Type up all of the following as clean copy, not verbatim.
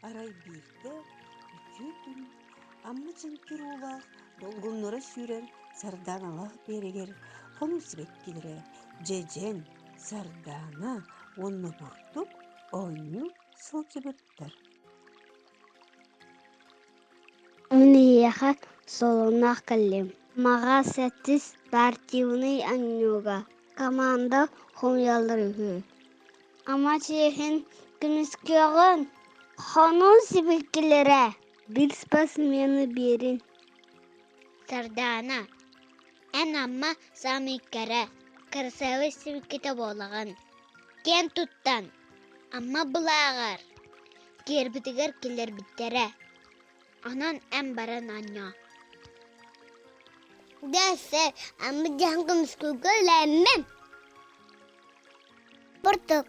Арай биирдэ үтүө күн Амма чэҥкир уулаах долгуннара сүүрэр сардааналаах биэрэгэр хонуу сибэккилэрэ дьэдьэн, сардаана уонна бурдук оонньуу сылдьыбыттар. Мин эһиэхэ солоноох кэллим. Маҕа сэттис спортивнай оонньууга команда хомуйаллар үһү. Ама чиэһин көмүскүөҕүн, хонуу сибикилэрэ биир спортсмены биэрин. Сардаана, эн Амма саамай кэрэ, кырасыабай сибикитэ буолаҕын. Киэн туттан, Амма былааҕар киэрбитигэр киллэрбиттэрэ. Онон эн баран оонньоо. Дьэ, Амма дьаһан көмүскүүргэ үлээммин. Бурдук,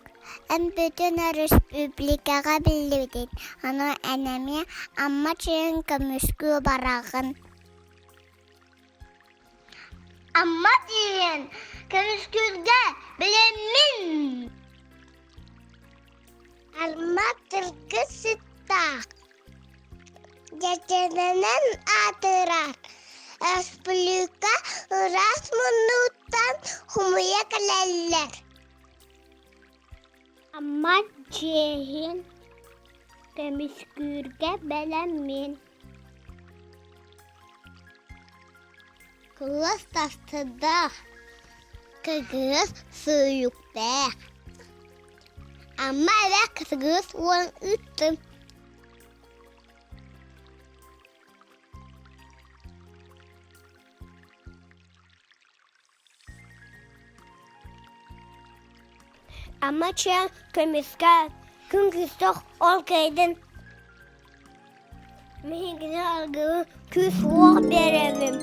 эн бүтүн өрөспүүбүлүкэҕэ биллибитин, ону эн эмиэ Амма чайын көмүскүү бараҕын. Амма чайын көмүскүүргэ билэммин. Арма тылгы сыттаах, дьэдьэнинэн аатырар, Республика ыраас муннугуттан хомуйа кэлэллэр. Амма чиэһин көмүскүүргэ бэлэммин. Кылас тастыдаах, кыгыс сууйуктээх. Амма эбэ кытыгыс уон ыыттым. Амма чээн көмүскэ күн күстэх ол кэйдин Миһигини аргыбын күүс-уох биэрэбин.